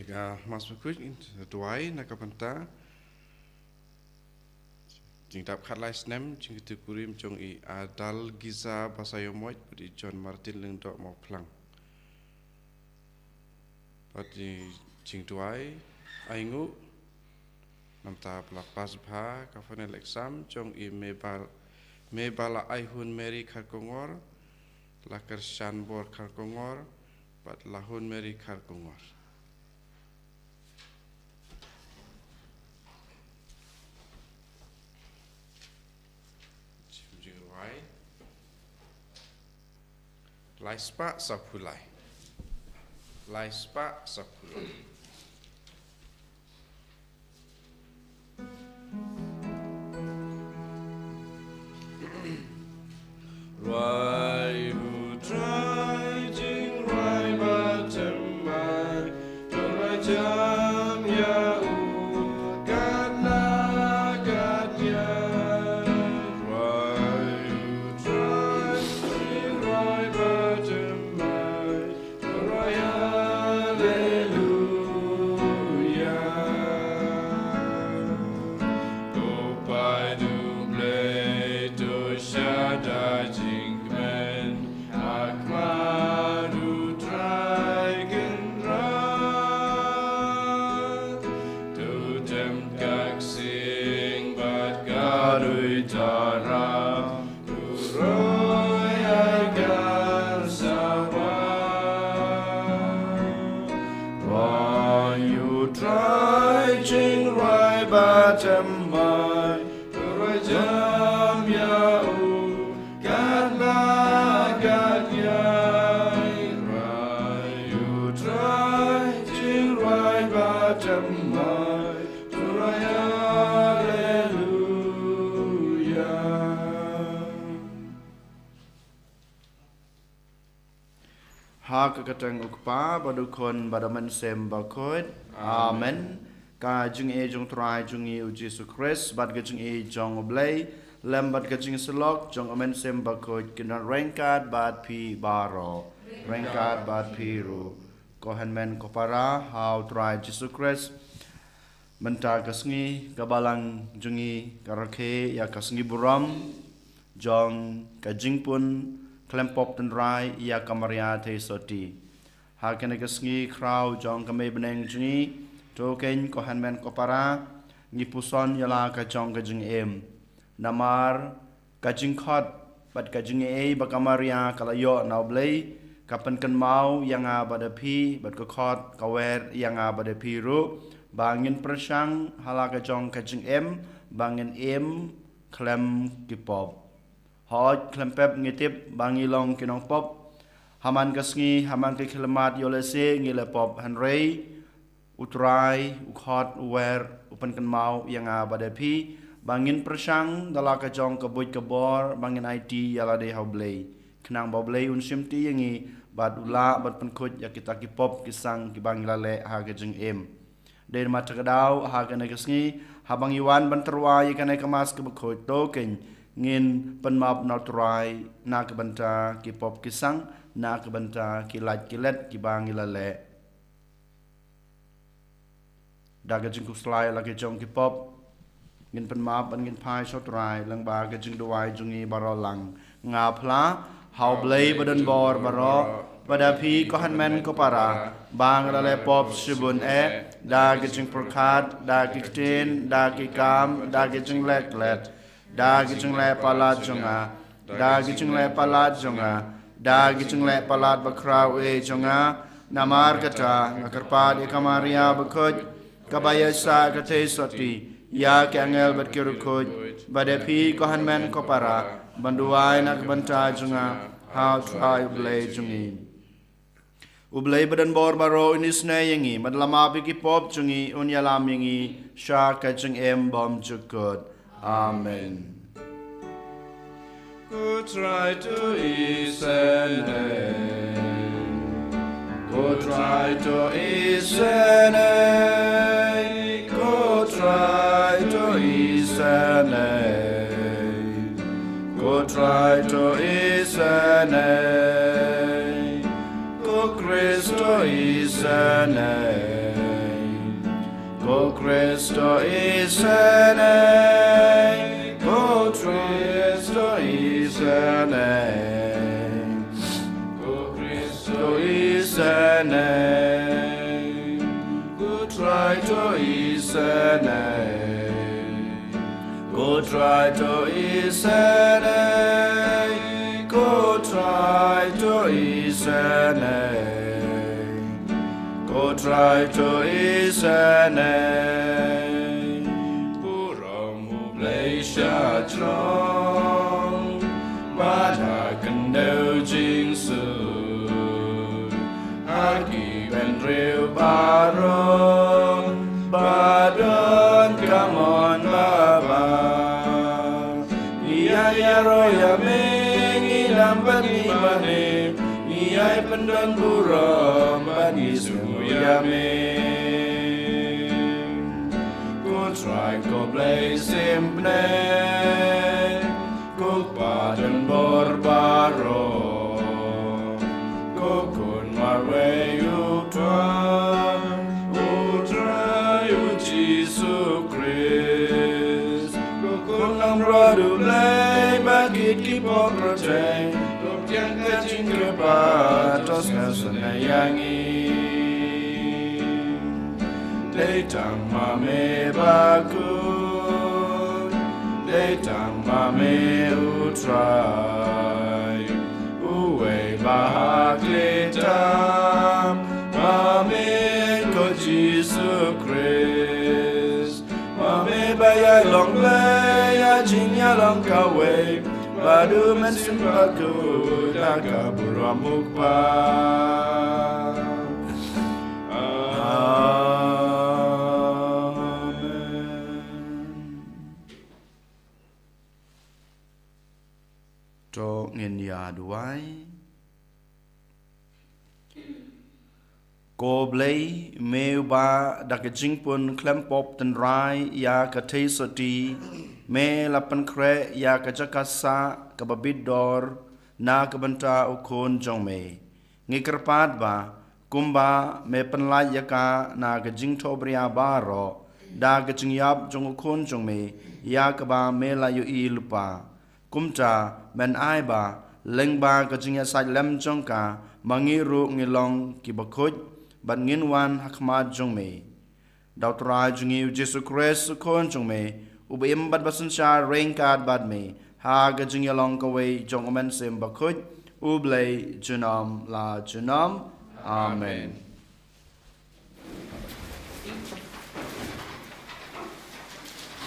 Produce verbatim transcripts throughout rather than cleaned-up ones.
Ka Mass Bakhuid ngin duwai na ka bynta jingdap khatlai snem jingkitkhlieh kurim jong i Adalgisa Basaiawmoit bad i John Martin Lyngdoh Mawphlang. Bad i jingduwai ainguh namar ba la pass bha ka final exam jong i Mebal, Mebala Aihun Mary Kharkongor, Lakyrshan Bor Kharkongor bad Lahun Mary Kharkongor. Jingduwai. Lai spah saphew lai. Lai spah saphew lai. Rwai u Trai, jingrwai bad thymmai, to rwai jam ïa u katba katba. Rwai u Trai, jingrwai bad thymmai, to rwai haleluya. Ko paid U Blei, to shad da jingkmen ha khmat U Trai Kynrad. To tem ka ksing bad ka duitara, to roi ha ka sawa. Rwai u Trai, jingrwai bad thymmai, to rwai jam ïa u katba katba. Rwai u Trai, jingrwai bad thymmai, to rwai haleluya. Ha ka kyrteng U Kpa bad U Khun bad U Mynsiem Bakhuid. Amen. Ka jingïeit jong U Trai jong ngi U Jisu Khrist bad ka jingïeit jong U Blei lem bad ka jingsyllok jong U Mynsiem Bakhuid kin don ryngkat bad phi baroh, ryngkat bad phi ruh. Ko hynmen ko para ha U Trai Jisu Khrist, mynta ka sngi ka Balang jong ngi ka rakhe ïa ka sngi burom jong ka jingpun khlem pop tynrai ïa ka Maria Theisotti. Ha kane ka sngi khraw jong ka Mei Bneng jong ngi, to keiñ ko hynmen ko para, ngi puson ïa la ka jong ka jingim. Namar ka jingkhot bad ka jingaiei ba ka Maria ka la ïoh na U Blei ka pynkynmaw ïa nga bad ïa phi, bad ka khot ka wer ïa nga bad ïa phi ruh, ba ngin pyrshang ha la ka jong ka jingim ba ngin im khlem ki pop. Hooid, khlem pep ngi tip ba ngi long ki nongpop. Ha man ka sngi, ha man ka khyllipmat ïoh lehse ngi la pop, hynrei U Trai u khot, u wer, u pynkynmaw ïa nga bad ïa phi ba ngin pyrshang da la ka jong ka buit ka bor ba ngin aiti ïa lade ha U Blei, khnang ba U Blei un shimti ïa ngi bad u lah ban pynkhuid ïa kita ki pop ki sang kiba ngi la leh ha ka jingim. Dei namar kata ka daw ha kane ka sngi, haba ngi wan ban tyrwa ïa kane ka Mass kaba khuid, to keiñ ngin pynmap na U Trai na ka bynta ki pop ki sang, na ka bynta ki lait ki let kiba ngi la leh. Da ka jingkhuslai la ka jong ki pop, ngin pynmap bad ngin phai sha U Trai lyngba ka jingduwai jong ngi baroh lang. Nga phla ha U Blei badonbor baroh, bad ha phi ko hynmen ko para, ba nga la leh pop shibun eh, da ka jingpyrkhat, da ka ktien, da ka kam, da ka jingleh klet, da ka jingleh palat jong nga, da ka jingleh palat jong nga, da ka jingleh palat bakhraw eh jong nga. Namar kata nga kyrpad ïa ka Maria bakhuid, kaba ïaishah ka Theisotti, ïa ki angel bad ki riewkhuid, bad ïa phi ko hynmen ko para, ban duwai na ka bynta jong nga ha U Trai U Blei jong ngi. U Blei badonbor baroh un isynei ïa ngi, bad la map ïa ki pop jong ngi, un ïalam ïa ngi sha ka jingim bymjukut. Amen. Ko Trai to isynei. Ko Trai to isynei. Ko Trai to isynei. Ko Trai to isynei. Ko Khrist to isynei. Kristo isene, ko Kristo isene, ko Kristo isene, ko Trai to isene, ko Trai to isene, ko Trai to isene. Ko Trai to isene. Burom u Blei sha jrong, ba da kyndew jingsuk ha ki bynriew baroh, ba don ka mon babha. Ngi ïa ïaroh ïa me, ngi lam bad ngi mane, ngi ïa pyndon burom bad ngi sngew ïa me. Ko Trai ko Blei symbai, ko Kpa donbor baroh, ko Khun marwei u Trai, u Trai u Jisu Khrist. Ko Khun langbrot u Blei ba kit ki pop roteng, ko Khun ka jingkyrpad to sngewsynei ïa ngi. Dei tang ma me ba khuid, dei tang ma me u Trai, uwei ba ha klet tam, ma me ko Jisu Khrist. Ma me ba ïai long Blei ïa jingïalong kawei, ba dei mynsiem bakhuid da ka burom u Kpa. Amen. To ngin ïa duwai. Ko Blei, me uba da ka jingpun khlem pop tynrai ïa ka theisotti, me la pynkhreh ïa ka jaka sah kaba bit dor na ka bynta u Khun jong me. Ngi kyrpad ba kumba me pynlait ïa ka na ka jingthohbria baroh da ka jingïap jong u Khun jong me, ïa kaba me la ïohi lypa. Kumta men ai ba lyngba ka jingïasaid lem jong ka, ma ngi ruh ngi long kiba khuid bad ngin wan ha khmat jong me. Da u Trai jong ngi u Jisu Khrist u Khun jong me, uba im bad ba synshar ryngkat bad me ha ka jingïalong kawei jong u Mynsiem Bakhuid, U Blei junom la junom. Amen.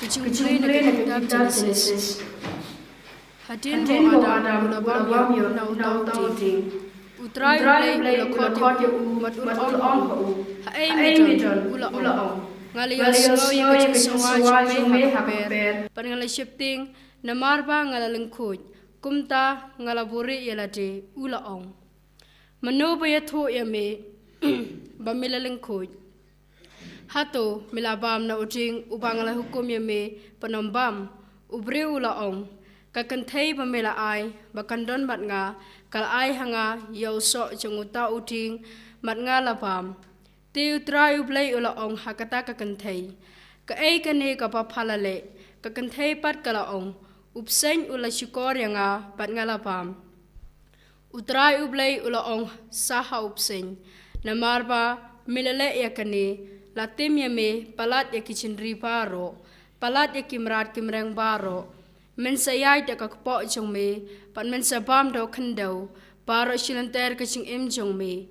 Ka jingpule na ka kitab Genesis. Hadien ba u Adam u la bam ïa u nongthaw dieng, U Trai U Blei u la khot ïa u bad u la ong ha u, haei me don? U la ong, nga la ïohsngew ïa ka jingsngewsih jong me ha ka kper bad nga la sheptieng, namar ba nga la lyngkhuid. Kumta nga la buhrieh ïa lade. U la ong, mano ba ïathuh ïa me ba me la lyngkhuid? Hato me la bam na u dieng uba nga la hukum ïa me ba nym bam? U briew u la ong, ka kynthei ba me la ai ba kan don bad nga, ka la ai ha nga ïa u soh jong uta u dieng, bad nga la bam. Te U Trai U Blei u la ong ha kata ka kynthei, kaei kane kaba pha la leh? Ka kynthei pat ka la ong, u bseiñ u la shukor ïa nga bad nga la bam. U Trai U Blei u la ong sa ha u bseiñ, namar ba me la leh ïa kane, la tim ïa me palat ïa ki jingri baroh, palat ïa ki mrad ki mreng baroh. Men sa ïaid da ka kpoh jong me bad men sa bam da u khyndew baroh shi lynter ka jingim jong me.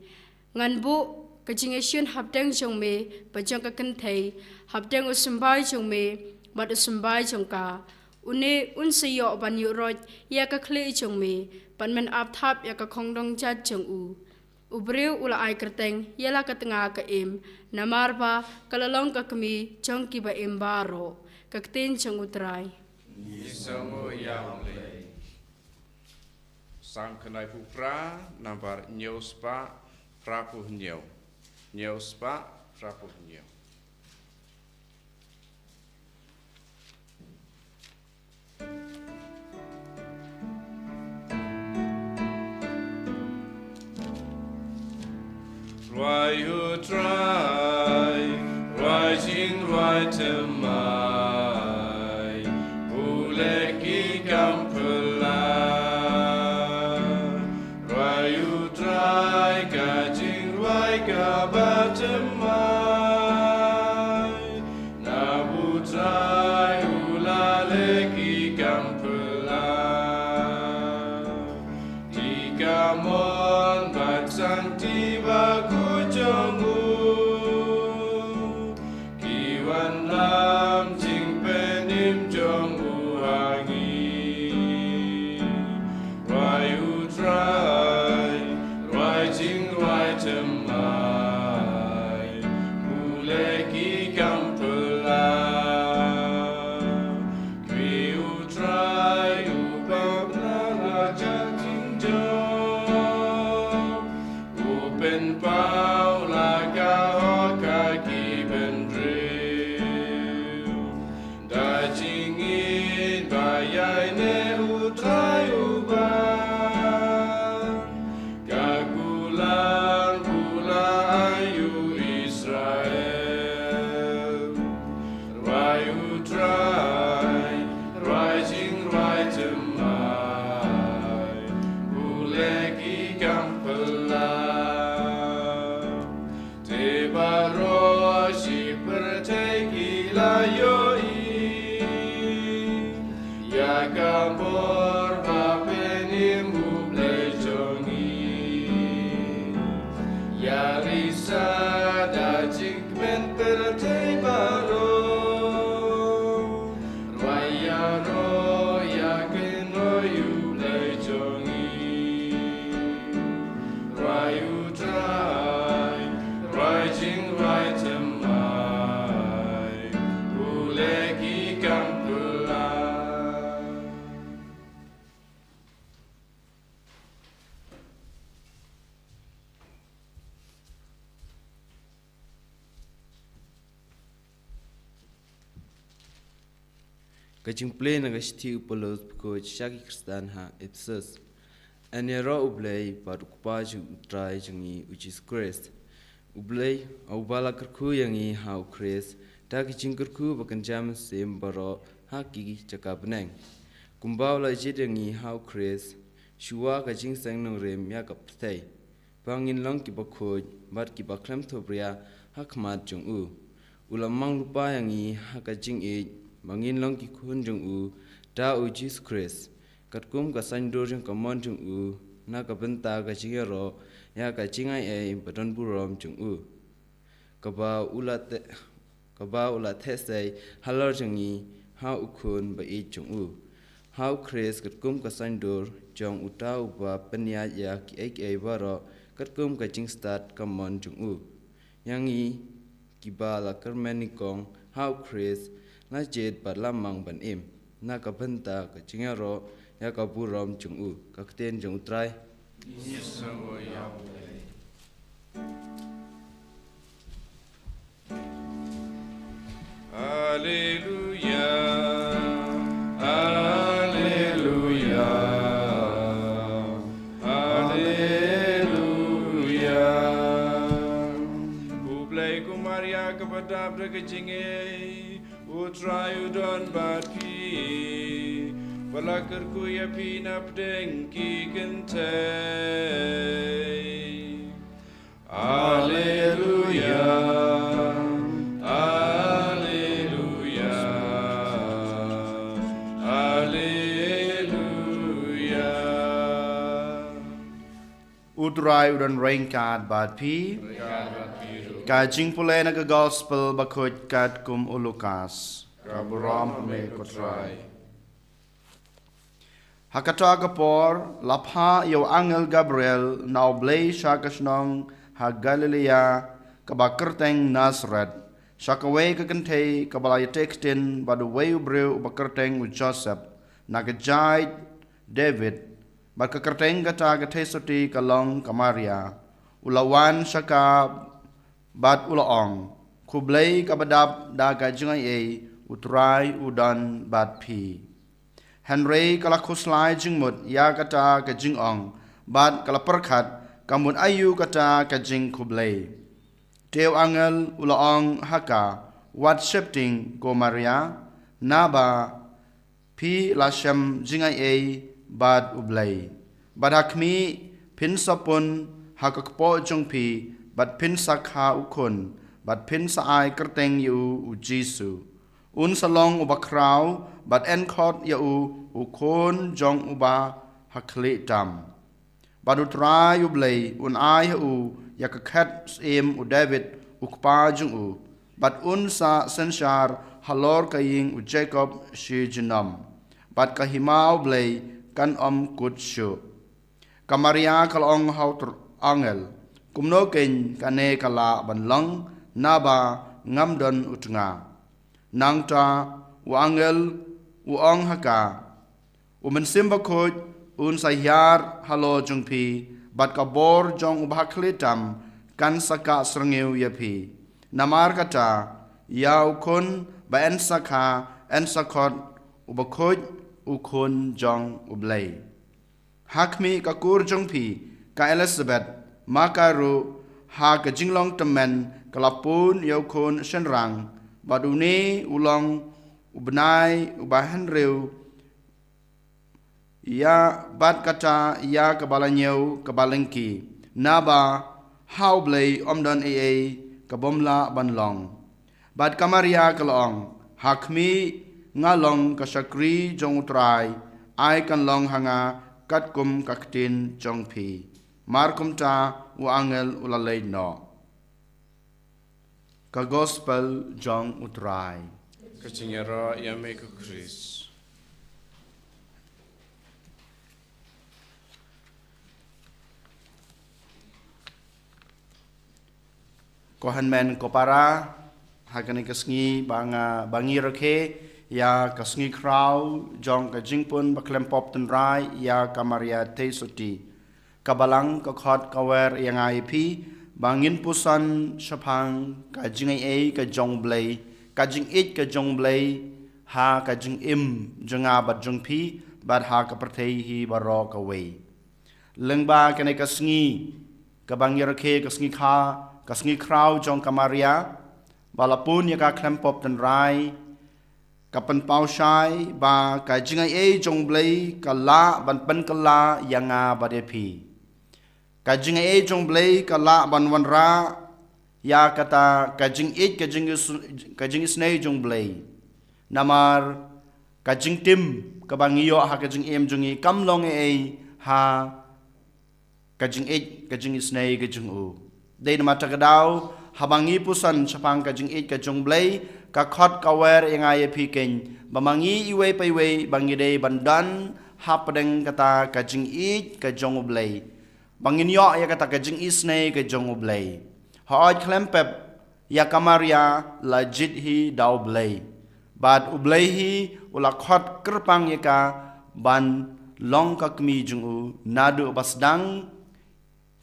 Ngan buh ka jingïashion hapdeng jong me bad jong ka kynthei, hapdeng u symbai jong me bad u symbai jong ka. Une un sa ïoh ban ïuh roit ïa ka khlieh jong me, bad men ap thap ïa ka khongdong jait jong u. U briew u la ai kyrteng ïa la ka tnga ka Im, namar ba ka la long ka kmie jong kiba im baroh. Ka ktien jong U Trai. Ngi sngewnguh ïa U Blei. Psalm khyndai phew phra, nambar hynñiew spah phra phew hynñiew. Hynñiew spah phra phew hynñiew. Rwai U Trai, rwai jingrwai Thymmai, u leh ki kam phylla. Rwai u Trai ka jingrwai kaba thymmai. Namar u Trai u la leh ki kam phylla. Ki kamon bad santi bakhuid jong u. Ki wanlam jingpynim jong u ha ngi. Rwai u Trai, rwai jingrwai thymmai. U leh ki kam phylla. Kyrpad u Trai u pynbna la ka jingjop. U pynpaw la ka hok ha ki bynriew. Da jingïeit ba ïaineh u Trai uba. Ka kular bula aïu Israel. Rwai u Trai, rwai jingrwai thymmai. U leh ki kam phylla. Te baroh shi pyrthei ki la ïohi. Ïa ka bor ba pynim u Blei jong ngi. Ïa risa da jingkmen pyrthei baroh. Rwai ïaroh ïa kynroi u Blei jong ngi. Rwai u Trai, rwai jingrwai thymmai. U leh ki kam phylla. Ka jingpule na ka shithi u Paulus bakhuid sha ki Khristan ha Ephesus. Yn ïaroh u Blei bad u Kpa jong u Trai jong ngi u Jisu Khrist. U Blei, uba la kyrkhu ïa ngi ha u Khrist, da ki jingkyrkhu ba kynja mynsiem baroh ha ki jaka bneng. Kumba u la jied ïa ngi ha u Khrist, shuwa ka jingseng nongrim ïa ka pyrthei. Ba ngin long kiba khuid, bad kiba khlem thubria, ha khmat jong u. U la mang lypa ïa ngi ha ka jingïeit, ba ngin long ki khun jong u, da u Jisu Khrist. Katkum ka saiñdur jong ka mon jong u, na ka bynta ka jingïaroh, ïa ka jingai ei ba don burom jong u. Kaba u la te, kaba u la theh sei halor jong ngi ha u Khun ba ïeit jong u. Ha u Khrist katkum ka saiñdur jong uta uba pynïaid ïa kiei kiei baroh katkum ka jingstad ka mon jong u. Ïa ngi kiba la kyrmen nyngkong ha u Khrist la jied bad la mang ban im. Na ka bynta ka jingïaroh ïa ka burom jong u. Ka ktien jong u Trai. Ngi sngew ïa u Blei. Alleluia, alleluia, alleluia. U Blei kum Maria kaba dap da ka jingïeit, u Trai u don bad phi. Ba la kyrkhu ïa phi na pdeng ki kynthei. Alleluia, alleluia, alleluia. U Trai u don ryngkat bad phi. Ka jingpule na ka Gospel bakhuid katkum u Lukas. Ka burom ha me ko Trai. Ha kata ka por, la phah ïa u angel Gabriel na u Blei sha ka shnong ha Galilea, kaba kyrteng Nasaret, sha kawei ka kynthei kaba la ïatei ktien bad uwei u briew uba kyrteng u Joseph, na ka jaid David, bad ka kyrteng kata ka kynthei sotti ka long ka Maria. U la wan sha ka bad u la ong, Khublei kaba dap da ka jingaiei, u Trai u don bad phi. Hynrei ka la khuslai jingmut ïa kata ka jingong, bad ka la pyrkhat ka mut aïu kata ka jingkhublei. Te u angel u la ong ha ka, Wat sheptieng, ko Maria, naba phi la shem jingaiei bad U Blei. Bad ha khmih, phin sa pun ha ka kpoh jong phi, bad phin sa kha u khun, bad phin sa ai kyrteng ïa u, U Jisu. Un sa long uba khraw, bad yn khot ïa u, U Khun jong Uba Hakhlieh Tam. Bad U Trai U Blei un ai ha u ïa ka khet syiem u David, u kpa jong u. Bad un sa synshar halor ka ïing u Jakob shi junom. Bad ka hima U Blei kan ym kut shuh. Ka Maria ka la ong ha u tr-, angel: Kumno keiñ kane ka lah ban long, naba ngam don u tnga? Nangta u angel u ong ha ka: U Mynsiem Bakhuid un sa hiar halor jong phi, bad ka bor jong Uba Hakhlieh Tam kan sa kah syrngiew ïa phi. Namar kata, ïa u khun ba yn sa kha, yn sa khot U Bakhuid, U Khun jong U Blei. Ha khmih, ka kur jong phi, ka Elizabeth, ma ka ruh, ha ka jinglong tymmen, ka la pun ïa u khun shynrang, bad une u long u bnai uba hynriew, ïa bad kata ïa kaba la ñiew kaba lyngkhi, naba ha U Blei ym don ei ei ka bym lah ban long. Bad ka Maria ka la ong: Ha khmih, nga long ka shakri jong U Trai, ai kan long ha nga katkum ka ktien jong phi. Mar kumta u angel u la leit noh. Ka Gospel jong U Trai. Ka jingïaroh ïa me, ko Khrist. Ko hynmen ko para, ha kane ka sngi ba nga, ba ngi rakhe ïa ka sngi khraw jong ka jingpun ba khlem pop tynrai ïa ka Maria Theisotti. Ka Balang ka khot ka wer ïa nga ïa phi ba ngin puson shaphang ka jingaiei ka jong U Blei, ka jingïeit ka jong U Blei ha ka jingim jong nga bad jong phi, bad ha ka pyrthei hi baroh kawei. Lyngba kane ka sngi, kaba ngi rakhe ka sngi kha, ka sngi khraw jong ka Maria, ba la pun ïa ka khlem pop tynrai, ka pynpaw shai ba ka jingaiei jong U Blei ka lah ban pynkylla ïa nga bad ïa phi. Ka jingaiei jong U Blei ka lah ban wanrah ïa kata ka jingïeit, ka jingis-, ka jingisynei jong U Blei. Namar ka jingtim kaba ngi ïoh ha ka jingim jong ngi kam long ei ei ha ka jingïeit, ka jingisynei ka jong u. Dei namar kata ka daw, haba ngi puson shaphang ka jingïeit ka jong U Blei, ka khot ka wer ïa nga ïa phi keiñ ba ma ngi iwei pa iwei ba ngi dei ban don hapdeng kata ka jingïeit ka jong U Blei, ba ngin ïoh ïa kata ka jingisynei ka jong U Blei. Hooid, khlem pep, ïa ka Maria la jied hi da U Blei. Bad U Blei hi u la khot kyrpang ïa ka ban long ka kmie jong u, naduh ba sdang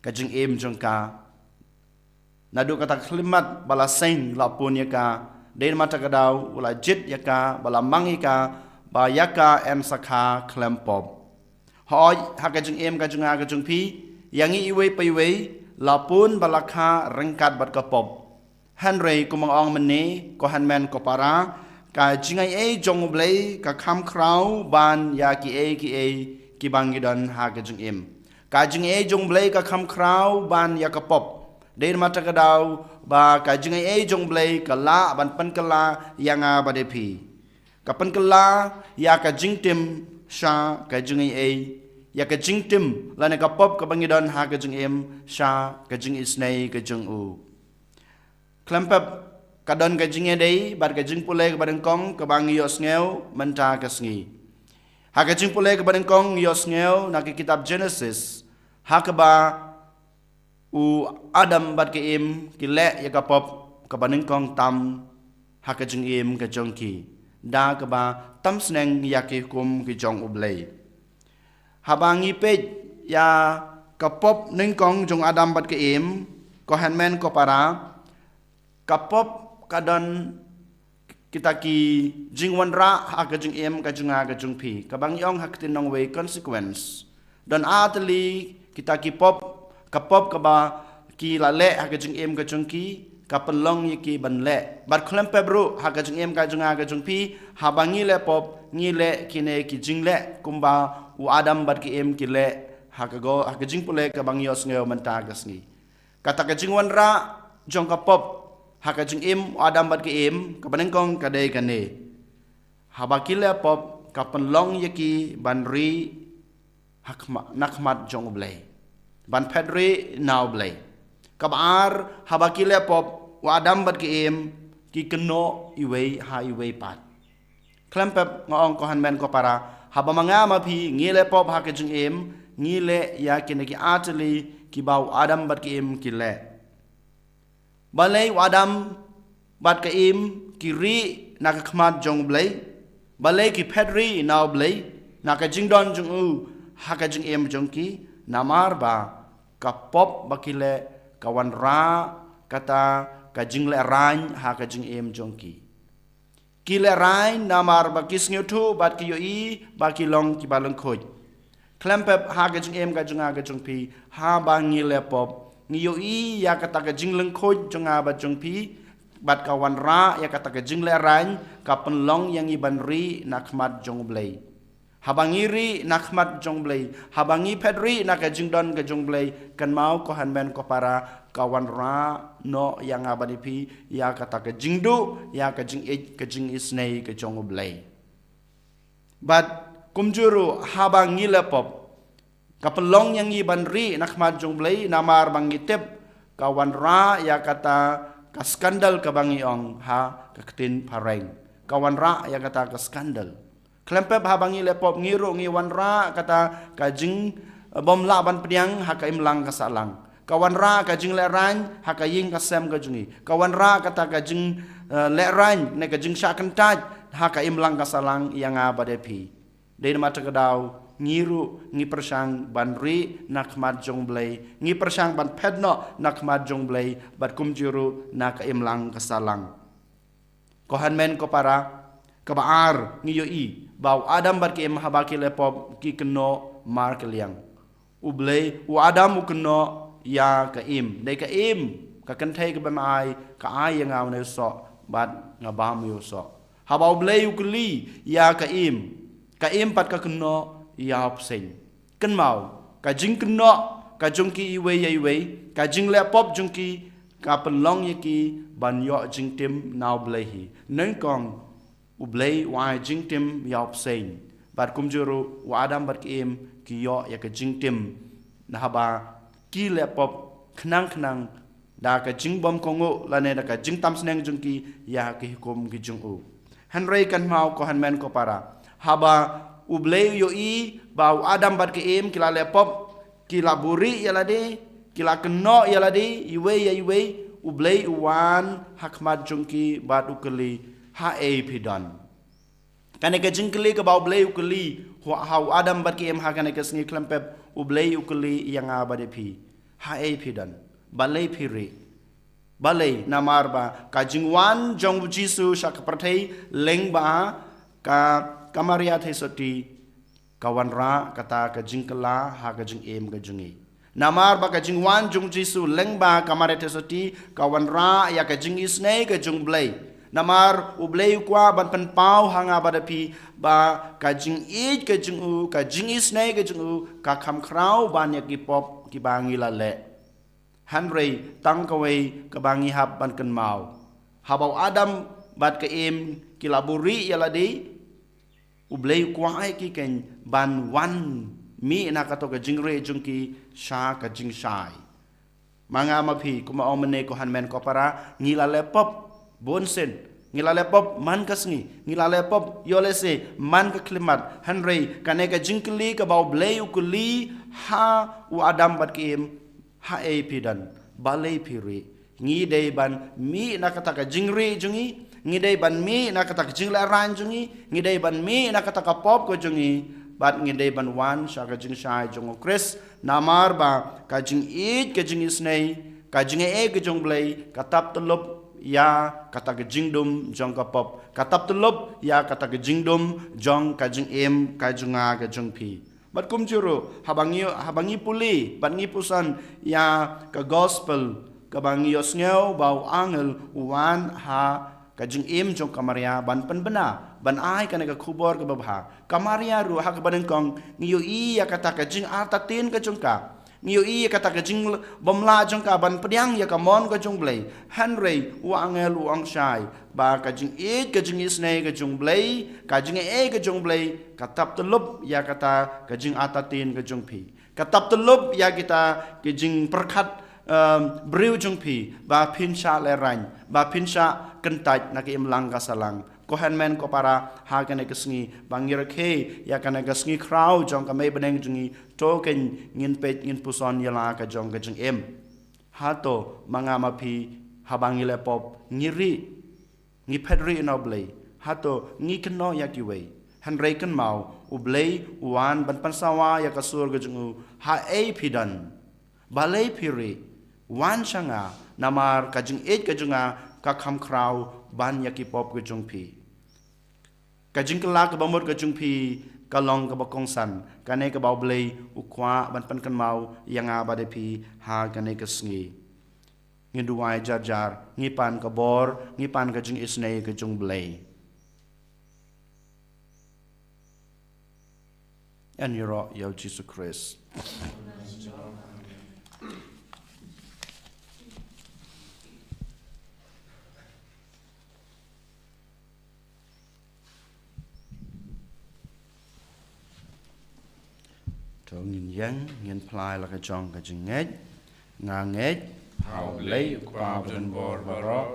ka jingim jong ka. Naduh kata ka khyllipmat ba la seng la pun ïa ka. Dei namar kata ka daw u la jied ïa ka, ba la mang ïa ka, ba ïa ka yn sa kha khlem pop. Hooid, ha ka jingim ka jong nga ka jong phi, ïa ngi iwei pa iwei, la pun ba la kha ryngkat bad ka pop. Hynrei kumba nga ong mynne, ko hynmen ko para, ka jingaiei jong U Blei ka kham khraw ban ïa kiei kiei kiba ngi don ha ka jingim. Ka jingaiei jong U Blei ka kham khraw ban ïa ka pop. Dei namar kata ka daw ba ka jingaiei jong U Blei ka lah ban pynkylla ïa nga bad ïa phi. Ka pynkylla ïa ka jingtim sha ka jingaiei, ïa ka jingtim lane ka pop kaba ngi don ha ka jingim sha ka jingisynei ka jong u. Khlem pep, ka don ka jingïadei bad ka jingpule kaba nyngkong kaba ngi ïohsngew mynta ka sngi. Ha ka jingpule kaba nyngkong ngi ïohsngew na ka kitab Genesis, ha kaba u Adam bad ka Im ki leh ïa ka pop kaba nyngkong tam ha ka jingim ka jong ki, da kaba tam sneng ïa ki hukum ki jong U Blei. Haba ngi peit ïa ka pop nyngkong jong Adam bad ka Im, ko hynmen ko para, ka pop ka don kita ki jingwanrah ha ka jingim ka jong nga ka jong phi. Kaba ngi ong ha ka ktien nongwei consequence. Don artylli kita ki pop, ka pop kaba ki la leh ha ka jingim ka jong ki, ka pynlong ïa ki ban leh. Bad khlem pep ruh ha ka jingim ka jong nga ka jong phi, haba ngi leh pop, ngi leh kine ki jingleh kumba u Adam bad ka Im ki leh ha ka go, ha ka jingpule kaba ngi ïohsngew mynta ka sngi. Kata ka jingwanrah jong ka pop ha ka jingim u Adam bad ka Im, kaba nyngkong ka dei kane. Haba ki leh pop, ka pynlong ïa ki ban rieh ha khma-, na khmat jong U Blei, ban phet rieh na U Blei. Kaba ar, haba ki leh pop, u Adam bad ka Im ki kynnoh iwei ha iwei pat. Khlem pep, nga ong ko hynmen ko para, haba ma nga ma phi ngi leh pop ha ka jingim, ngi leh ïa kine ki artylli kiba u Adam bad ka Im ki leh. Balei u Adam bad ka Im ki rieh na ka khmat jong U Blei? Balei ki phet rieh na U Blei na ka jingdon jong u ha ka jingim jong ki? Namar ba ka pop ba ki leh ka wanrah kata ka jinglehrain ha ka jingim jong ki. Ki lehrain namar ba ki sngewthuh bad ki ïohi ba ki long kiba lyngkhuid. Khlem pep, ha ka jingim ka jong nga ka jong phi, haba ngi leh pop, ngi ïohi ïa kata ka jinglyngkhuid jong nga bad jong phi, bad ka wanrah ïa kata ka jinglehrain, ka pynlong ïa ngi ban rieh na khmat jong U Blei. Haba ngi rieh na khmat jong U Blei, haba ngi phet rieh na ka jingdon ka jong U Blei, kynmaw ko hynmen ko para, ka wanrah noh ïa nga bad ïa phi ïa kata ka jingduh, ïa ka jingïeit, ka jingisynei ka jong U Blei. Bad kumjuh ruh haba ngi leh pop, ka pynlong ïa ngi ban rieh na khmat jong U Blei, namar ba ngi tip ka wanrah ïa kata ka skandal kaba ngi ong ha ka ktien phareng. Ka wanrah ïa kata ka skandal. Khlem pep, haba ngi leh pop ngi ruh ngi wanrah kata ka jing, eh, bym lah ban pdiang ha ka imlang ka sahlang. Ka wanrah ka jinglehrain ha ka ïing ka sem ka jong ngi. Ka wanrah kata ka jing, eh, lehrain ne ka jingshah kyntait ha ka imlang ka sahlang ïa nga bad ïa phi. Dei namar kata ka daw ngi ruh ngi pyrshang ban rieh na khmat jong U Blei, ngi pyrshang ban phet noh na khmat jong U Blei, bad kumjuh ruh na ka imlang ka sahlang. Ko hynmen ko para, kaba ar, ngi ïohi ba u Adam bad ka Im haba ki leh pop ki kynnoh markylliang. U Blei, u Adam u kynnoh ïa ka Im. Dei ka Im, ka kynthei kaba me ai, ka ai ïa nga une u soh, bad nga bam ïa u soh. Haba U Blei u kylli ïa ka Im, ka Im pat ka kynnoh ïa u bseiñ. Kynmaw, ka jingkynnoh ka jong ki iwei ïa iwei, ka jingleh pop jong ki, ka pynlong ïa ki ban ïoh jingtim na U Blei hi. Nyngkong U Blei u ai jingtim ïa u bseiñ, bad kumjuh ruh u Adam bad ka Im ki ïoh ïa ka jingtim. Naba ki leh pop khnang khnang da ka jingbym kohnguh lane da ka jingtam sneng jong ki ïa ki hukum ki jong u. Hynrei kynmaw ko hynmen ko para, haba U Blei u ïohi ba u Adam bad ka Im ki la leh pop, ki la buhrieh ïa lade, ki la kynnoh ïa lade iwei ïa iwei, U Blei u wan ha khmat jong ki bad u kylli, haei phi don? Kane ka jingkylli kaba U Blei u kylli ha u Adam bad ka Im ha kane ka sngi, khlem pep, U Blei u kylli ïa nga bad ïa phi, haei phi don? Balei phi rieh? Balei? Namar ba ka jingwan jong U Jisu sha ka pyrthei lyngba ka, ka Maria Theisotti, ka wanrah kata ka jingkylla ha ka jingim ka jong ngi. Namar ba ka jingwan jong U Jisu lyngba ka Maria Theisotti ka wanrah ïa ka jingisynei ka jong U Blei. Namar U Blei u kwah ban pynpaw ha nga bad ïa phi ba ka jingïeit ka jong u, ka jingisynei ka jong u, ka kham khraw ban ïa ki pop kiba ngi la leh. Hynrei tang kawei kaba ngi hap ban kynmaw, haba u Adam bad ka Im ki la buhrieh ïa lade, U Blei u kwah ïa ki kein ban wan mih na kato ka jingrieh jong ki sha ka jingshai. Ma nga ma phi, kumba ong mynne ko hynmen ko para, ngi la leh pop bunsien, ngi la leh pop man ka sngi, ngi la leh pop ïoh lehse man ka khyllipmat. Hynrei kane ka jingkylli kaba U Blei u kylli ha u Adam bad ka Im, haei phi don? Balei phi rieh? Ngi dei ban mih na kata ka jingrieh jong ngi, ngi dei ban mih na kata ka jinglehrain jong ngi, ngi dei ban mih na kata ka pop ka jong ngi, bad ngi dei ban wan sha ka jingshai jong U Khrist. Namar ba ka jingïeit, ka jingisynei, ka jingaiei ka jong U Blei ka tap tyllup ïa kata ka jingdum jong ka pop, ka tap tyllup ïa kata ka jingdum jong ka jingim ka jong nga ka jong phi. Bad kumjuh ruh, haba ngi, haba ngi pule bad ngi puson ïa ka gospel, kaba ngi ïohsngew ba u angel u wan ha ka jingim jong ka Maria ban pynbna, ban ai kane ka khubor kaba bha. Ka Maria ruh ha kaba nyngkong ngi ïohi ïa kata ka jingartatien ka jong ka. Ngi ïohi ïa kata ka jingbymlah jong ka ban pdiang ïa ka mon ka jong U Blei. Hynrei u angel u ong shai ba ka jingïeit, ka jingisynei ka jong U Blei, ka jingaiei ka jong U Blei ka tap tyllup ïa kata ka jingartatien ka jong phi. Ka tap tyllup ïa kita ki jingpyrkhat, um, briew jong phi, ba phin shah lehraiñ, ba phin shah kyntait na ka imlang ka sahlang. Ko hynmen ko para, ha kane ka sngi ba ngi rakhe ïa kane ka sngi khraw jong ka Mei Bneng jong ngi, to kein ngin peit, ngin puson ïa la ka jong ka jingim. Hato ma nga ma phi, haba ngi leh pop, ngi rieh, ngi phet rieh na U Blei? Hato ngi kynnoh ïa kiwei? Hynrei kynmaw, U Blei u wan ban pynsawa ïa ka sur ka jong u. Haei phi don? Balei phi rieh? Wan sha nga, namar ka jingïeit ka jong nga ka kham khraw ban ïa ki pop ka jong phi. Ka jingkylla kaba mut ka jong phi ka long kaba kongsan, kane kaba U Blei u kwah ban pynkynmaw ïa nga bad ïa phi ha kane ka sngi. Ngin duwai jar jar, ngi pan ka bor, ngi pan ka jingisynei ka jong U Blei. Ngi ïaroh ïa U Jisu Khrist. To ngin ïeng, ngin phla ïa la ka jong ka jingngeit. Nga ngeit ha U Blei U Kpa badonbor baroh,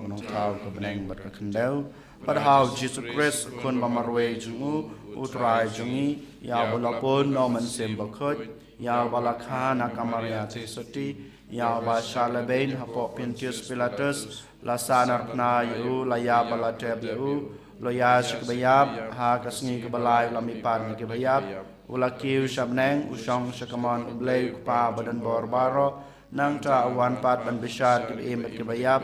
U Nongthaw ka bneng bad ka khyndew, bad ha U Jisu Khrist, U Khun ba marwei jong u, U Trai jong ngi, ïa uba la pun na U Mynsiem Bakhuid, ïa uba la kha na ka Maria Theisotti, ïa uba shah lehbeiñ hapoh Pontius Pilatus, la sahnarphna ïa u, la ïap bad la tep ïa u, u la ïaid sha kiba ïap, ha ka sngi kaba lai u la mihpat na kiba ïap, u la kiew sha bneng, u shong sha kamon U Blei U Kpa badonbor baroh, nangta u wan pat ban bishar kiba im bad kiba ïap.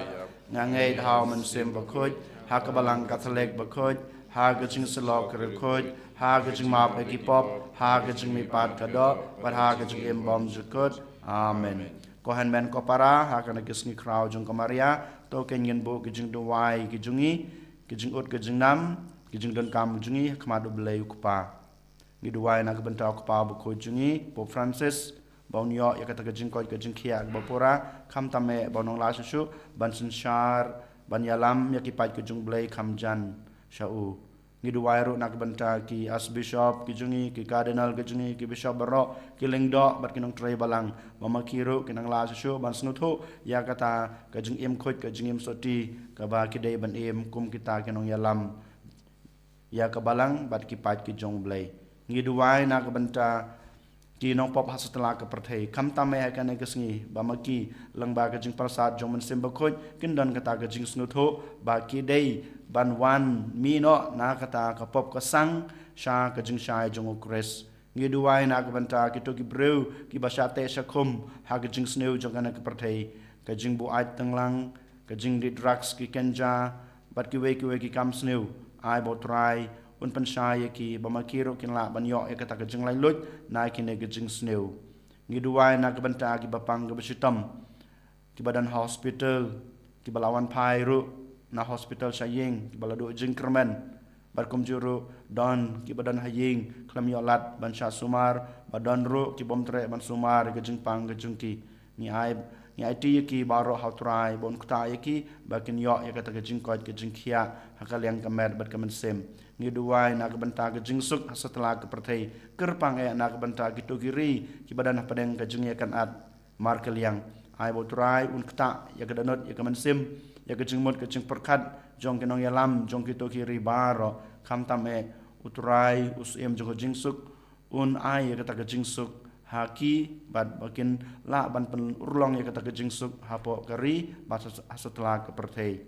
Nga ngeit ha U Mynsiem Bakhuid, ha ka Balang Katholik bakhuid, ha ka jingsyllok ka riewkhuid, ha ka jingmap ïa ki pop, ha ka jingmihpat ka doh, bad ha ka jingim bymjukut. Amen. Ko hynmen ko para, ha kane ka sngi khraw jong ka Maria, to kein ngin buh ki jingduwai ki jong ngi, ki jingud ki jingnam, ki jingdonkam ki jong ngi ha khmat U Blei U Kpa. Ngi duwai na ka bynta U Kpa Bakhuid jong ngi, Pope Francis, ba un ïoh ïa kata ka jingkoit ka jingkhiah kaba pura, khamtam eh ba un long lah shuh shuh ban synshar, ban ïalam ïa ki paid ka jong U Blei kham jan sha u. Ngi duwai ruh na ka bynta ki Archbishop ki jong ngi, ki Cardinal ki jong ngi, ki Bishop baroh, ki Lyngdoh bad ki Nongtrei Balang, ba ma ki ruh kin nang lah shuh shuh ban sngewthuh ïa kata ka jingim khuid, ka jingim sotti, kaba ki dei ban im kum kita ki nongïalam ïa ka Balang bad ki paid ki jong U Blei. Ngi duwai na ka bynta ki nongpop ha satlak ka pyrthei, khamtam eh ha kane ka sngi, ba ma ki lyngba ka jingpyrsad jong U Mynsiem Bakhuid kin don kata ka jingsngewthuh ba ki dei ban wan mih noh na kata ka pop ka sang sha ka jingshai jong U Khrist. Ngi duwai na ka bynta kito ki briew kiba shah teh shah khum ha ka jingsniew jong kane ka pyrthei, ka jingbuaid tanglang, ka jingdih drugs, ki ganja, bad kiwei kiwei ki kam sniew. Ai ba U Trai un pynshai ïa ki, ba ma ki ruh kin lah ban ïoh ïa kata ka jinglaitluid na kine ki jingsniew. Ngi duwai na ka bynta kiba pang kiba shitom, kiba don ha hospital, kiba la wan phai ruh na hospital sha ïing, kiba la duh jingkyrmen. Bad kumjuh ruh don kiba don ha ïing khlem ïoh lad ban shah sumar, bad don ruh ki bym treh ban sumar ïa ka jingpang ka jong ki. Ngi ai, ngi aiti ïa ki baroh ha U Trai ba un ktah ïa ki, ba kin ïoh ïa kata ka jingkoit ka jingkhiah ha ka liang ka met bad ka mynsiem. Ngi duwai na ka bynta ka jingsuk ha satlak ka pyrthei, kyrpang eh na ka bynta kito ki ri kiba don hapdeng ka jingïakynad markylliang. Ai ba U Trai un ktah ïa ka dohnud, ïa ka mynsiem, ïa ka jingmut ka jingpyrkhat jong ki nongïalam jong kito ki ri baroh, khamtam eh U Trai, U Syiem jong ka jingsuk, un ai ïa kata ka jingsuk ha ki, bad ba kin lah ban pynurlong ïa kata ka jingsuk hapoh ka ri bad ha satlak ka pyrthei.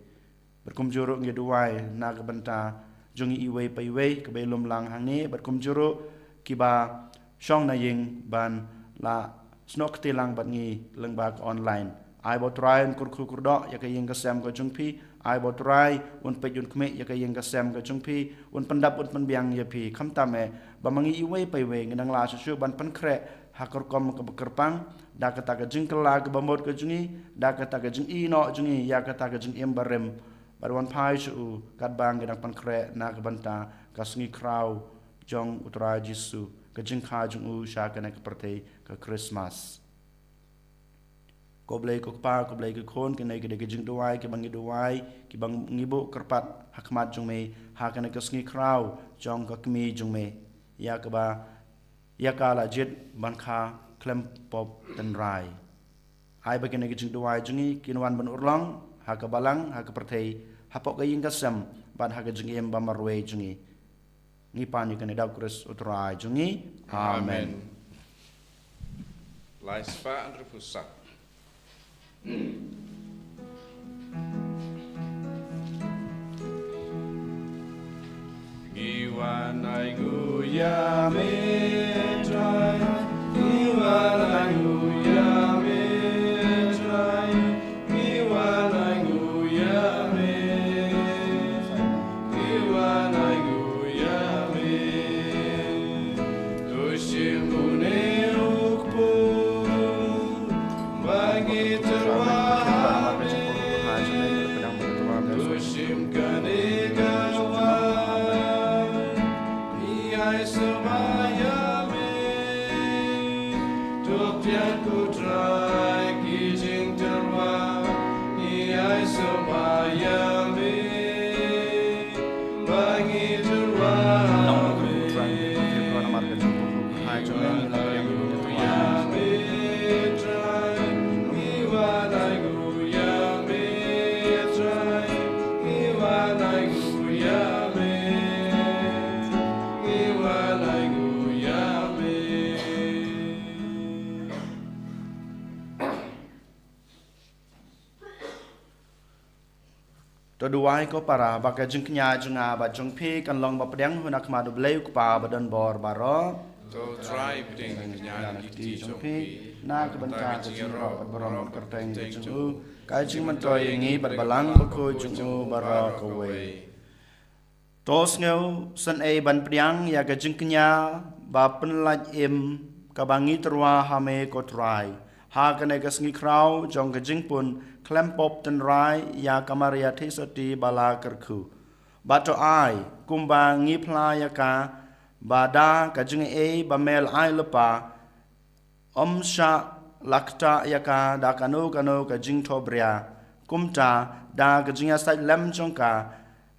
Bad kumjuh ruh ngi duwai na ka bynta jong ngi iwei pa iwei kiba ïalum lang hangne, bad kumjuh ruh kiba shong na ïing ban la snoh kti lang bad ngi lyngba ka online. Ai ba U Trai un kyrkhu kyrdoh ïa ka ïing ka sem ka jong phi. Ai ba U Trai un peit un khmih ïa ka ïing ka sem ka jong phi, un pyndap un pynbiang ïa phi, khamtam eh ba ma ngi iwei pa iwei ngi nang lah shuh shuh ban pynkhreh ha ka rukom kaba kyrpang, da kata ka jingkylla kaba mut ka jong ngi, da kata ka jingïehnoh jong ngi ïa kata ka jingim barim, bad wan phai sha u katba ngi dang pynkhreh na ka bynta ka sngi khraw jong u Trai Jisu, ka jingkha jong u sha kane ka pyrthei ka Christmas. Ko Blei ko Kpa, ko Blei ko Khun, kine ki dei ki jingduwai kiba ngi duwai, kiba ngi buh kyrpad ha khmat jong me ha kane ka sngi khraw jong ka kmie jong me, ïa kaba ïa ka la jied ban kha khlem pop tynrai. Ai ba kine ki jingduwai jong ngi kin wan ban urlong ha ka balang, ha ka pyrthei, hapoh ka ïing ka sem, bad ha ka jingim ba marwei jong ngi. Ngi pan ïa kane da u Khrist u Trai jong ngi. Amen. Amen. Lai spah hynriewphew saw. Ngi wan ai nguh ïa me Trai, ngi wan ai nguh ïa me Trai, ngi wan ai nguh ïa me, ngi wan ai nguh ïa me. To shim une u kpu ba ngi tyrwa ha me. To shim kane ka wai, ngi ai sumar ïa me. To pdiang ko Trai ki jingtyrwa, ngi ai sumar ïa me. Ba ngi tyrwa ha me. Ngi wan ai nguh ïa me Trai, ngi wan ai nguh ïa me, ngi wan ai nguh ïa me. To duwai ko para ba ka jingkñia jong nga bad jong phi kan long ba pdiang hun ha khmat u Blei u Kpa badonbor baroh. To Trai pdiang ka jingkñia na ka kti jong phi, na ka bynta ka jingïaroh bad burom kyrteng jong u, ka jingmyntoi ïa ngi bad balang bakhuid jong u baroh kawei. To sngewsynei ban pdiang ïa ka jingkñia ba pynlait im kaba ngi tyrwa ha me ko Trai, ha kane ka sngi khraw jong ka jingpun khlem pop tynrai ïa ka Maria Theisotti ba la kyrkhu. Bad to ai kumba ngi phla ïa ka, ba da ka jingaiei ba me la ai lypa, ym shah la ktah ïa ka da kano kano ka jingthohbria. Kumta da ka jingïasaid lem jong ka,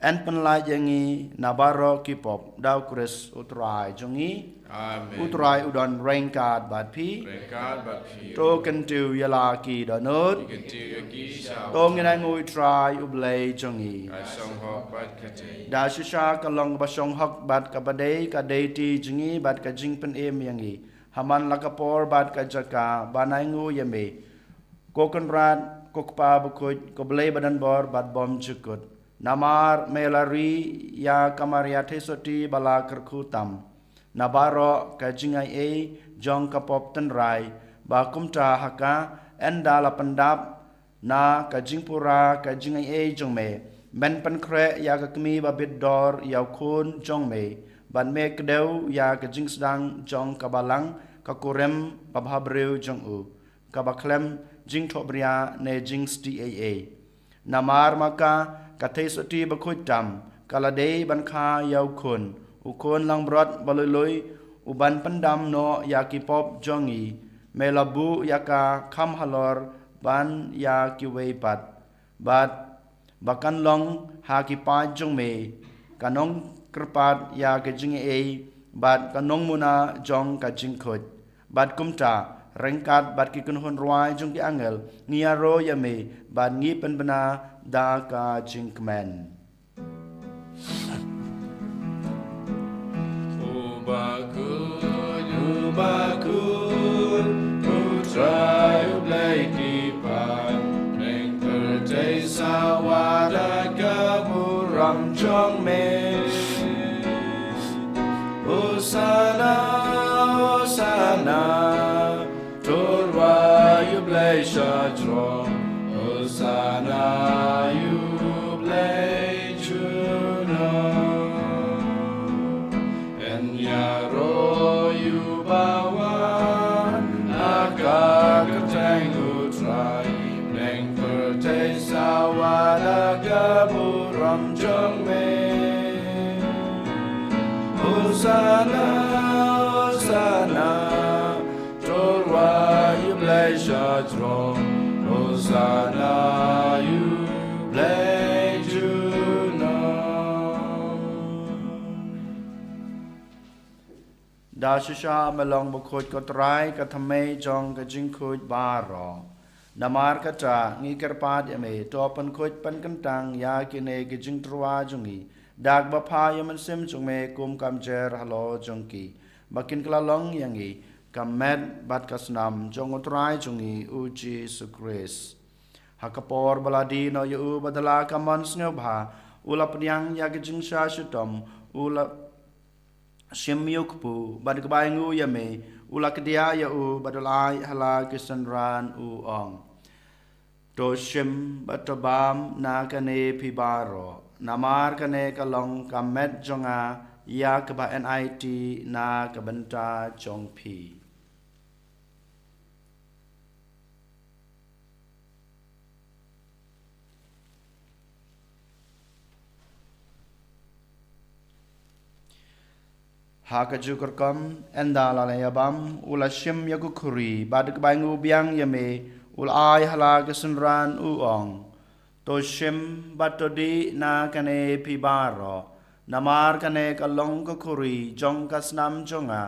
yn pynlait ïa ngi na baroh ki pop, da u Khrist u Trai jong ngi. Amen. U Trai u don ryngkat bad phi. Ryngkat bad phi. To kyntiew ïa la ki dohnud. Kyntiew ïa ki sha. To ngin ai nguh ïa u Trai u Blei jong ngi. Ka shong hok bad ka dei. Da shisha ka long kaba shong hok bad kaba dei, ka dei ti jong ngi bad ka jingpynim ïa ngi. Ha man la ka por bad ka jaka ban ai nguh ïa me, ko Kynrad, ko Kpa bakhuid, ko Blei badonbor bad bymjukut. Namar me la ri ïa ka Maria Theisotti ba la kyrkhu tam na baroh ka jingaiei jong ka pop tynrai, ba kumta ha ka, ynda la pyndap na ka jingpura ka jingaiei jong me, men pynkhreh ïa ka kmie ba bit dor ïa u Khun jong me, bad me kdew ïa ka jingsdang jong ka balang, ka kurim babhabriew jong u, kaba khlem jingthohbria ne jingsti ei ei. Namar ma ka, ka Theisotti bakhuid tam ka la dei ban kha ïa u Khun, u Khun langbrot ba lui lui, u ban pyndam noh ïa ki pop jong ngi. Me la buh ïa ka kham halor ban ïa kiwei pat, bad ba kan long ha ki paid jong me ka nongkyrpad ïa ka jingaiei bad ka nongmuna jong ka jingkhuid. Bad kumta, ryngkat bad ki kynhun rwai jong ki angel, ngi ïaroh ïa me bad ngi pynbna da ka jingkmen. U bakhuid, u bakhuid, u Trai u Blei ki paid, pdeng pyrthei sawa da ka burom jong me. Hosana, Hosana, to rwai ïa u Blei sha jrong. Hosana ïa u Blei junom. Yn ïaroh ïa u bawan ha ka Hosanna, Hosanna, to rwai ïa u Blei sha jrong. Hosanna ïa u Blei junom. Da shisha me long bakhuid ko Trai, ka thymmei jong ka jingkhuid baroh. Namar kata ngi kyrpad ïa me, to pynkhuid pynkyntang ïa kine ki jingtyrwa jong ngi da kaba pha ïa u Mynsiem jong me kum ka mjer halor jong ki, ba kin kylla long ïa ngi ka met bad ka snam jong u Trai jong ngi u Jisu Khrist. Ha ka por ba la die noh ïa u bad da la ka mon sngewbha, u la pdiang ïa ka jingshah shitom, u la shim ïa u kpu, bad kaba ainguh ïa me, u la kdiah ïa u bad u la ai ha la ki synran, u ong: To shim bad to bam na kane phi baroh, namar kane ka long ka met jong nga ïa kaba enai ti na ka bynta jong phi. Ha kajuh ka rukom, ynda la ïa bam, u la shim ïa ka khuri, bad kaba ainguh biang ïa me, u la ai ha la ki synran, u ong: To shim bad to dih na kane phi baroh, namar kane ka long ka khuri jong ka snam jong nga,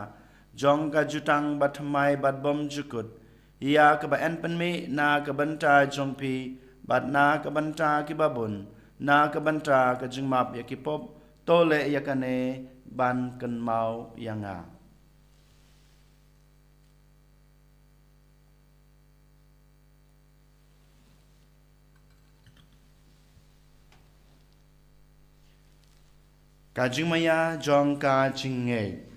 jong ka jutang bathymmai bad bymjukut, ïa kaba yn pynmih na ka bynta jong phi bad na ka bynta kiba bun, na ka bynta ka jingmap ïa ki pop. To leh ïa kane ban kynmaw ïa nga. Ka jingmaïa jong ka jingngeit.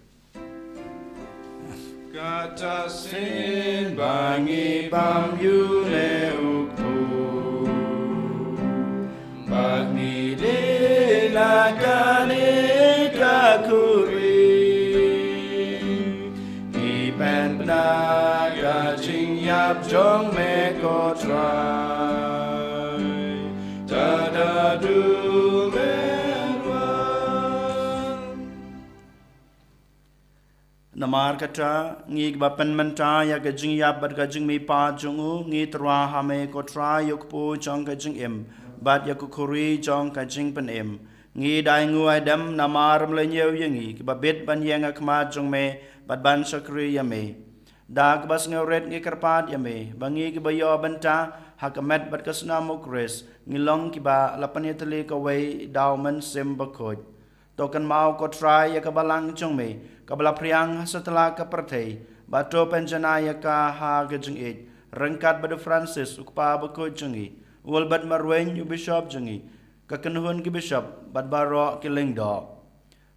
Kata shisien ba ngi bam ïa une u kpu, bad ngi dih na kane ka khuri, ngi pynbna ka jingïap jong me ko Trai, tad haduh men wan. Namar kata, ngi kiba pynmynta ïa ka jingïap bad ka jingmihpat jong u, ngi tyrwa ha me ko Trai ïa u kpu jong ka jingim bad ïa ka khuri jong ka jingpynim. Ngi da ainguh aidem namar me la ñiew ïa ngi kiba bit ban ïeng ha khmat jong me bad ban shakri ïa me. Da kaba sngewrit ngi kyrpad ïa me ba ngi kiba ïoh bynta ha ka met bad ka snam u Khrist, ngi long kiba la pynïatylli kawei da u Mynsiem Bakhuid. To kynmaw ko Trai ïa ka balang jong me kaba la phriang ha satlak ka pyrthei, bad to pynjanai ïa ka ha ka jingïeit, ryngkat bad u Francis u kpa bakhuid jong ngi, u Albert Marwein u bishop jong ngi, ka kynhun ki bishop bad baroh ki lyngdoh.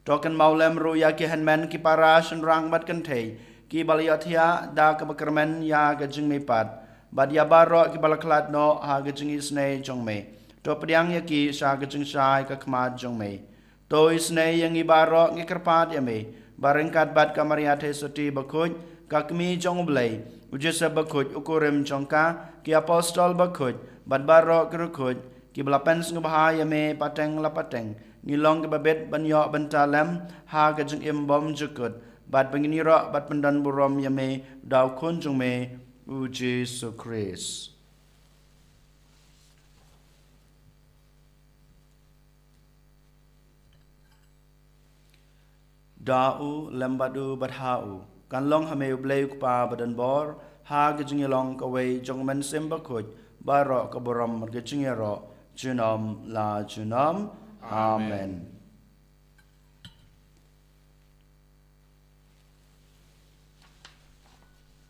To kynmaw lem ruh ïa ki hynmen ki para shynrang bad kynthei kiba la ïohthiah da kaba kyrmen ïa ka jingmihpat, bad ïa baroh kiba la khlad noh ha ka jingisynei jong me. To pdiang ïa ki sha ka jingshai ka khmat jong me. To isynei ïa ngi baroh, ngi kyrpad ïa me ba ryngkat bad ka Maria Theisotti bakhuid, ka Kmie jong u Blei, u Joseph bakhuid u kurim jong ka, ki apostol bakhuid bad baroh ki riewkhuid kiba la pynsngewbha ïa me pateng la pateng, ngi long kiba bit ban ïoh bynta lem ha ka jingim bymjukut, bad ba ngin ïaroh bad pyndonburom ïa me da u Khun jong me u Jisu Khrist. Da u, lem bad u, bad ha u, kan long ha me u Blei u Kpa badonbor, ha ka jingïalong kawei jong u Mynsiem Bakhuid, baroh ka burom bad ka jingïaroh junom la junom. Amen. Amen.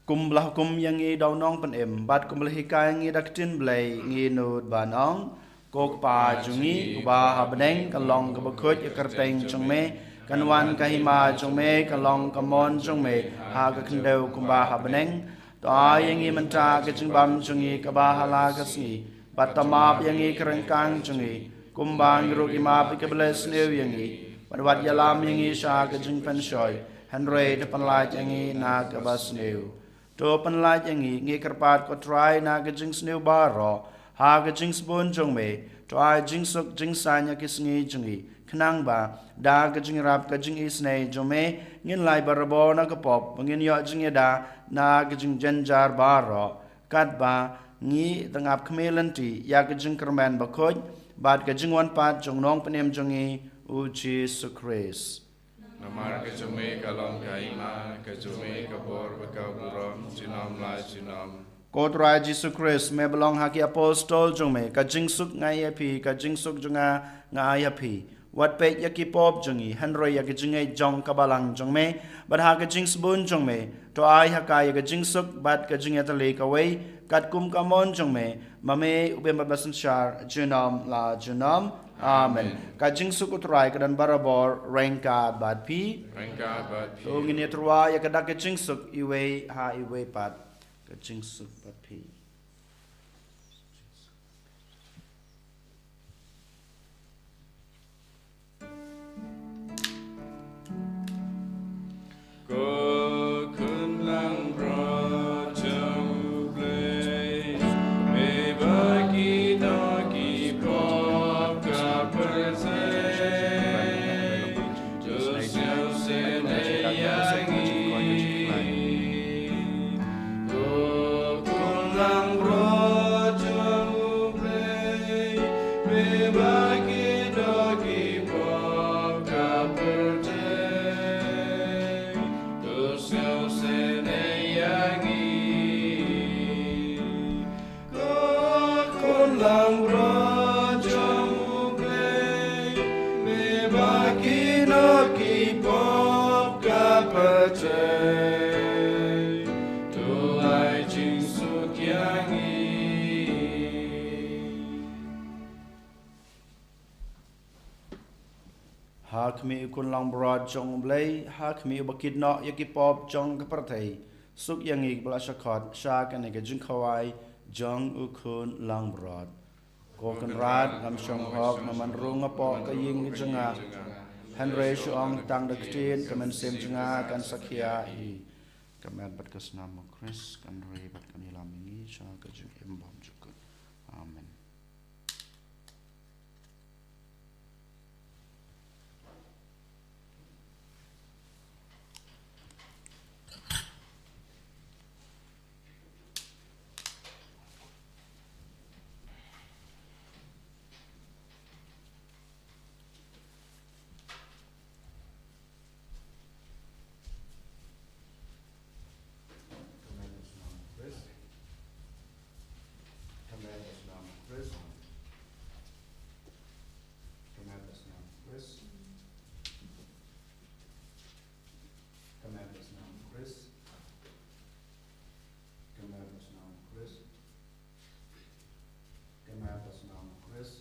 Kumba la hukum ïa ngi da u Nongpynim, bad kumba la hikai ïa ngi da ka ktien Blei, ngi nud ban ong: Ko Kpa jong ngi uba ha bneng, kan long kaba khuid ïa ka kyrteng jong me, kan wan ka hima jong me, kan long ka mon jong me ha ka khyndew kumba ha bneng. To ai ïa ngi mynta ka jingbam jong ngi kaba ha la ka sngi, bad to map ïa ngi ki ryngkang jong ngi, kumba ngi ruh ngi map ïa kiba leh sniew ïa ngi, bad wat ïalam ïa ngi sha ka jingpynshoi, hynrei to pynlait ïa ngi na kaba sniew. To pynlait ïa ngi, ngi kyrpad ko Trai, na ka jingsniew baroh, ha ka jingsbun jong me, to ai jingsuk jingsaiñ ïa ki sngi jong ngi, Khnang ba da ka jingïarap ka jingisynei jong me ngin lai barabor na ka pop, ba ngin ïoh jingïada na ka jingjynjar baroh, katba ngi dang ap khmih lynti ïa ka jingkyrmen bakhuid bad ka jingwan pat jong u Nongpynim jong ngi, u Jisu Khrist. Namar ka jong me ka long ka hima, ka jong me ka bor bad ka burom, junom la junom. Ko Trai Jisu Khrist, me ba long ha ki apostol jong me, ka jingsuk nga ai ha phi, ka jingsuk jong nga nga ai ha phi. Wat peit ïa ki pop jong ngi, hynrei ïa ka jingngeit jong ka balang jong me, bad ha ka jingsbun jong me, to ai ha ka ïa ka jingsuk bad ka jingïatylli kawei, katkum ka mon jong me, ma me u bym bad basynshar, junom la junom. Amen. Amen. Ka jingsuk u Trai ka don barabor ryngkat bad phi. Ryngkat bad phi. To ngin ïatyrwa ïa ka dak ka jingsuk iwei ha iwei pat. Ka jingsuk bad phi. Ko Khun Langbrot jong U Blei, me ba ki doh ki pop ka pyrthei, to sngewsynei ïa ngi. Ko Khun Langbrot jong U Blei, me ba ki doh ki pop ka pyrthei, to sngewsynei ïa ngi. Ko Khun Langbrot jong U Blei, me ba ki doh ki pop ka pyrthei, to ai jingsuk ïa ngi. Ha khmih U Khun Langbrot jong U Blei, ha khmih uba kit noh ïa ki pop jong ka pyrthei, suk ïa ngi kiba la shah khot sha kane ka jingkhawai jong U Khun Langbrot. Ko Kynrad, ngam shym hok namar ba nga poh ka ïing ka jong nga, hynrei shu ong tang da ka ktien, ka mynsiem jong nga kan sa khia hi. Ka met bad ka snam U Khrist kan rei bad kan ïalam ïa ngi sha ka jingim bymjukut. Amen. Ka met bad snam U Khrist. Ka met bad snam U Khrist. Ka met bad snam U Khrist.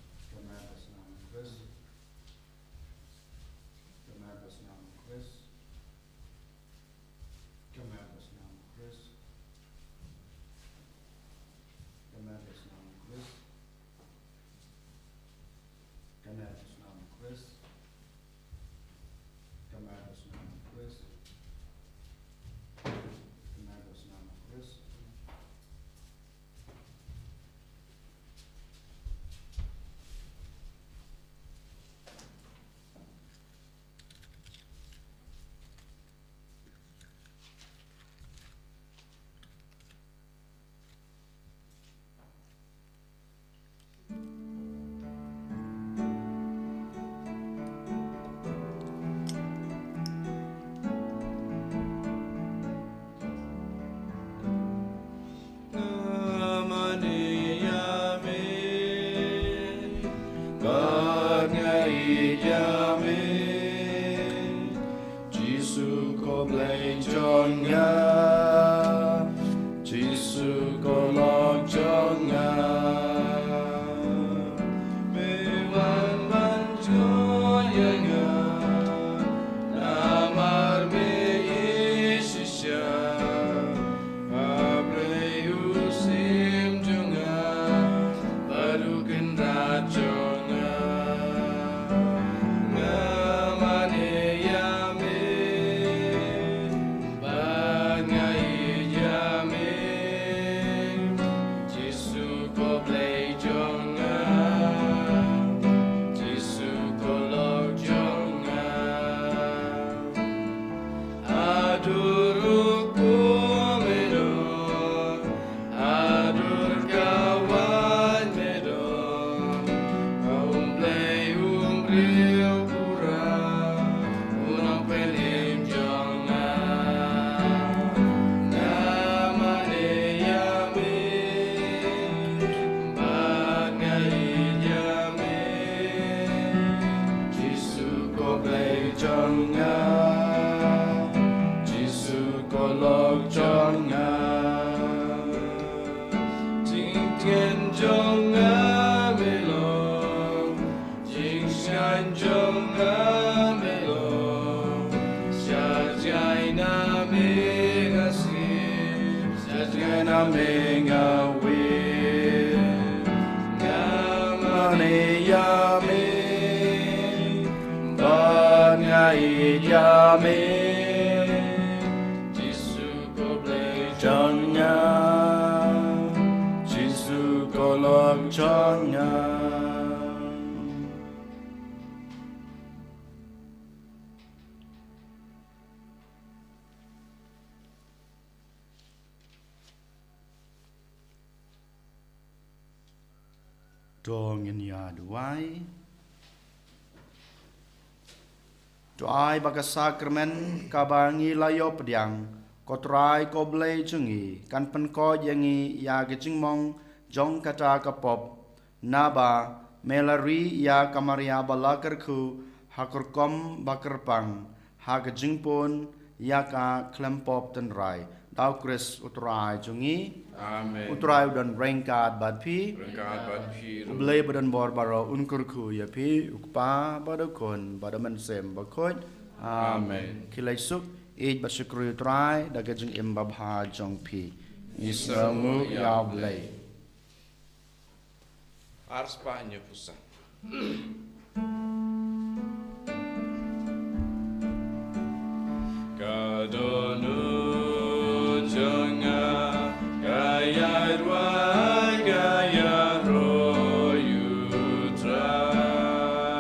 Ka met bad snam U Khrist. Ka met bad snam U Khrist. Ka met bad snam U Khrist. Ka met bad snam U Khrist. Ka met bad snam U Khrist. Ka met bad snam U Khrist. Ka met bad snam U Khrist. Ka met bad snam U Khrist. Ka met bad snam U Khrist. Ka met bad snam U Khrist. Nga mane ïa me, bad nga ïeit ïa me. Jisu ko Blei jong nga, Jisu ko lok jong nga. Me wan ban jngoh ïa nga, namar me ïeit shisha. A Blei u Syiem jong nga, bad u Kynrad jong nga. Nga Nga, Jisu ko lok jong nga. Jingtieng jong nga me long, jingsngewbha jong nga me long. Sha jai na me nga sngewbha, sha jai na me nga wei. Nga mane ïa me, bad nga ïeit ïa me. Jisu ko Blei jong nga, Jisu ko lok jong nga. To ngin ïa duwai. To ai ba ka sakramen kaba ngi la ïoh pdiang, ko Trai ko Blei jong ngi, kan pynkhuid ïa ngi ïa ka jingmong jong kata ka pop, naba me la ri ïa ka Maria ba la kyrkhu ha ka rukom ba kyrpang, ha ka jingpun ïa ka khlem pop tynrai. Da U Khrist U Trai jong ngi. Amen. U Trai u don ryngkat bad phi. Ryngkat bad phi ruh. U Blei ba don bor baroh un kyrkhu ïa phi, U Kpa bad U Khun bad U Mynsiem Bakhuid. Amen. Amen. Khie leit suk, ïeit bad shukri U Trai da ka jingim babha jong phi. Ngi sngewnguh ïa U Blei. Ar spah hynñiew phew san. Ka dohnud jong nga ka ïaid wai, ka ïaroh ïa U Trai.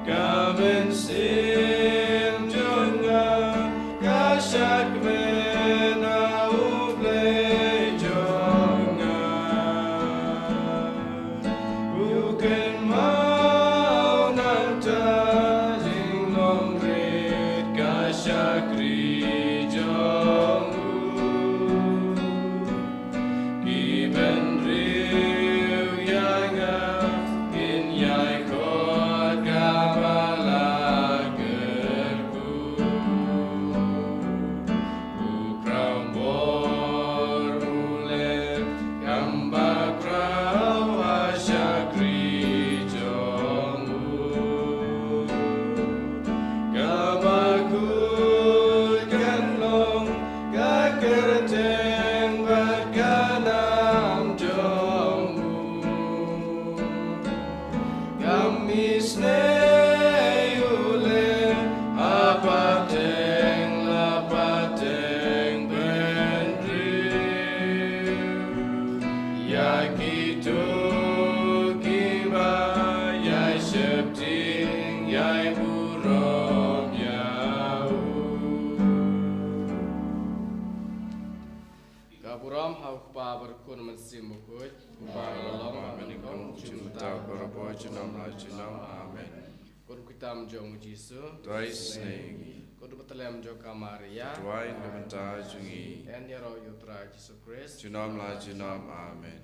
Ka mynsiem jong nga ka shakmen ha U Blei jong nga. U kynmaw nangta jinglong rit ka shakri jong u. Ki bynriew ïa nga kin ïai khot kaba la kyrkhu. U khraw bor u leh kam ba khraw ha shakri jong u. Kaba khuid kan long ka kyrteng bad ka nam jong u. Kam isynei u leh ha pateng la pateng bynriew. Ïa kito kiba ïai sheptieng ïai burom ïa u. Ka burom ha U Kpa bad U Khun Mynsiem Bakhuid. U Kpa ka long ha kane ka kum, junom la junom. Amen. Ko nongkit tam jong U Jisu, to isynei ïa ngi. Ko nongpyntylli jong ka Maria, to duwai na ka bynta jong ngi. Yn ïaroh ïa U Trai Jisu Khrist. Junom la junom. Amen.